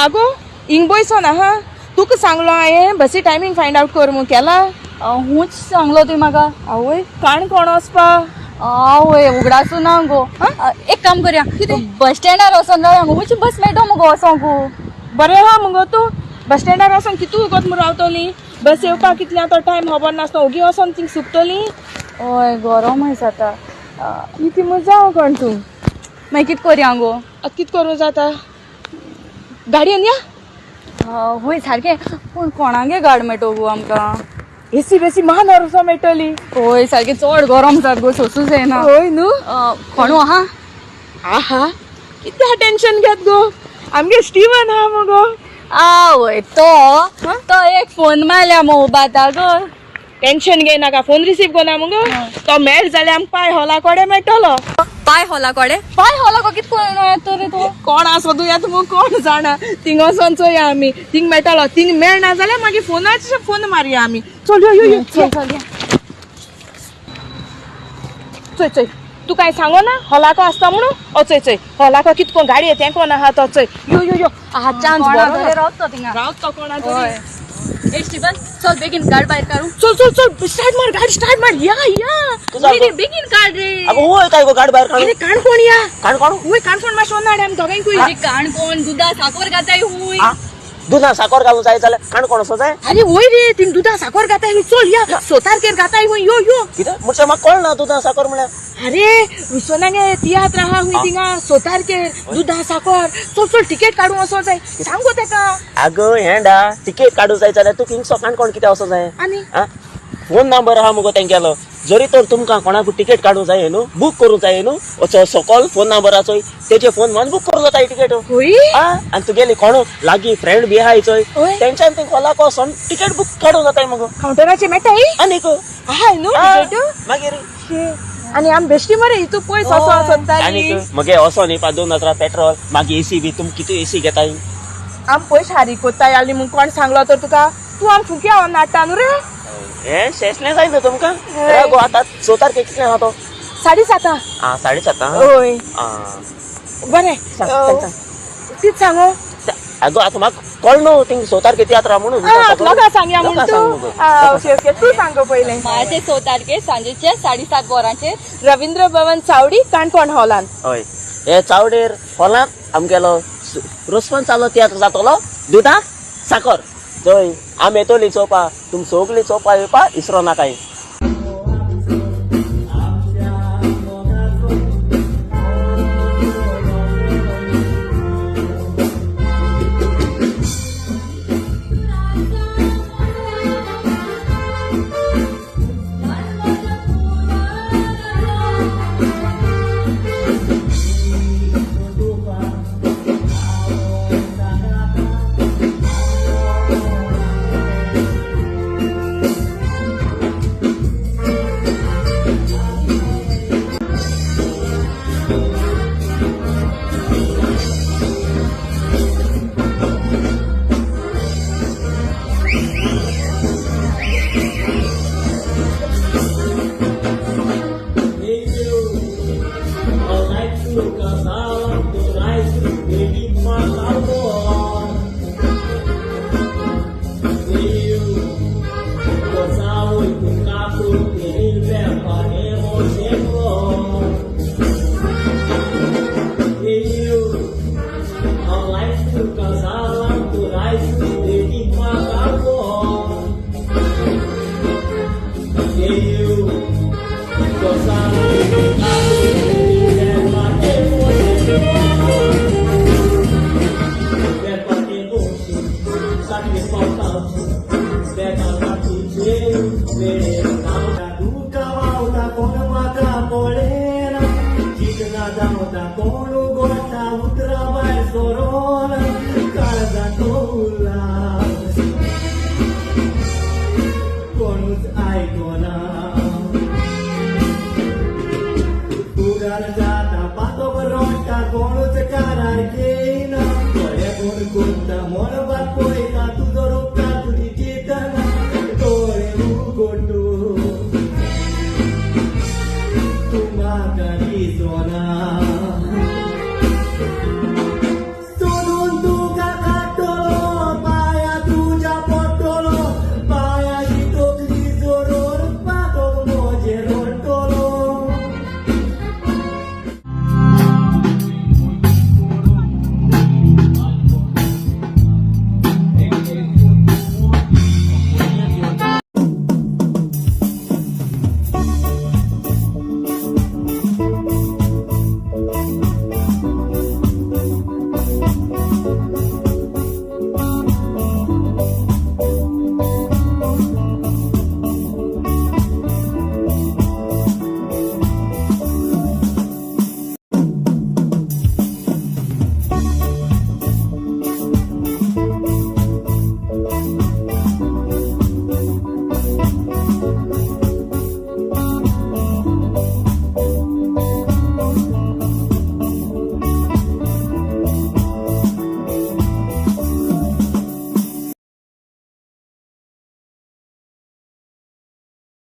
आगो हिंग बयसोन आहा, तुका सांगलो हांवें बसी टायमींग फायंड आवट कर म्हूण, केला? हूंच सांगलो तुवें म्हाका. आवय, काणकोण वचपा. आवय, उगडासू ना गो. एक काम करया, बस स्टँडार वचोन रावया मुगो, खंयची बस मेळटो मुगो वचोंक. बरें आहा मुगो, तूं बस स्टँडार वचोन कितू वगत म्हूण रावतली? बस येवपाक कितल्या तो टायम खबर नासता, ओगी वचोन थिंग सुकतली. हय, गरम जाता. कितें म्हूण जावं कोण तूं. मागीर कितें करया गो? आतां कितें करूं जाता? गाडयेन या. हय सारकें, पूण कोणागे गाड मेळटो गो आमकां? एसी बेसी मान वचों मेळटली. हय सारकें, चड गरम जाता गो, सोसूं जायना. हय न्हू. कोणू आहा? आहा, कित्या टेन्शन घेत गो, आमगे स्टिवन आहा मुगो. आवय, तो तो एक फोन मारल्या मोबाता गो. टेन्शन घेयनाका, फोन रिसीव करना मुगो तो, मेळ जाल्यार आमकां पाय हॉला कडेन मेळटलो. पाय हॉला कडेन? पाय हॉला कडेन कितें करून येतो रे तो? कोण आसा सोदूया तूं, कोण जाणा. थिंग वचोन चोया आमी, थिंग मेळटलो. थिंग मेळना जाल्यार मागीर फोनाचेर फोन मारया आमी. चल यो यो यो. चल चल. चोय चोय, तूं कांय सांगो ना हॉलाको आसता म्हणून. ओ चोय चोय, हॉलाको कित कोण गाडी तें कोण आहा तो. चोय यो यो यो, आहा चान्स बरो. रावतो थिंगा. रावतो कोणा तरी. ए स्टीवन, चल बेगीन गाड भायर काडू. चल चल चल, स्टार्ट मार गाडी, स्टार्ट मार. या या. रे बेगीन काड रे. अगो होय काय गो गाड भायर काडू? अरे काणकोण या. काणकोण? वय, काणकोण मातशें वचना आमी दोगांयकूय. अरे काणकोण दुदा साकर घाताय हुंय. दुदा साकर घालून जाय जाल्यार काणकोण वचो जाय. अरे वय रे, थिंग दुदा साकर घाताय हुंय. चल या, स तारखेर घाताय हुंय. यो यो. कितें म्हणजे म्हाका कळना दुदा साकर म्हळ्यार. अरे विश्वनागे तियात्र आहा हुंय थिंगा स तारखेर, दुदा साकर. चल चल, टिकेट काडूंक वचो जाय, सांग गो तेका. अगो हेंडा, तिकेट काडूं जाय जाल्यार तूं हिंगसो काणकोण कित्याक वचो जाय? आनी फोन नंबर आहा मुगो तेंगेलो, जरी तर तुमकां कोणाकूय टिकेट काडूंक जाय न्हू, बूक करूंक जाय न्हू, वचो सकल फोन नंबराचो, तेजे फोन मारून बूक करूं जाता टिकेट. हय. आनी तुगेली कोण लागीं फ्रेंड बी आहाय चोय, तेंच्यान थिंग हॉलाक वचोन टिकेट बूक काडूंक जाताय मुगो. कावंटराचेर मेळटाय? आनीक आहाय न्हू टिकेट. मागीर आनी आमी बेश्टी मरे हितू पयस वचों सोदताली. आनीक मगे वचोन न्ही 2000 पेट्रोल, मागीर एसी बी तुम कितें एसी घेताय? आम पयस हारी कोत्ताय आली म्हूण कोण सांगलो तर तुका? तूं आम फुक्या नाडटा न्हू रे. हे शेसलें जाय न्हू तुमकां. गो आतां स तारखेक कितले आहा तो? 7:30. आं 7:30. हय. बरें, तीच सांगू. आगो आतां म्हाका कळ्ळो न्हू थिंग स तारखे तियात्र म्हणून. लोकां सांगया म्हूण तूं. ओके ओके, तूं सांग गो पयलें. मार्चे 6 तारखेर सांजेचे 7:30 वरांचेर रवींद्र भवन चावडी काणकोण हॉलान. हय, हे चावडेर हॉलांत आमगेलो रोसपन चालो तियात्र जातलो दुदा साकर. चोय आमी येतोली चोवपा, तुम सगळीं चोवपा येवपा इसरो नाकाय. कोण गोटा उतरा बाय सोरोन काळजा तोला.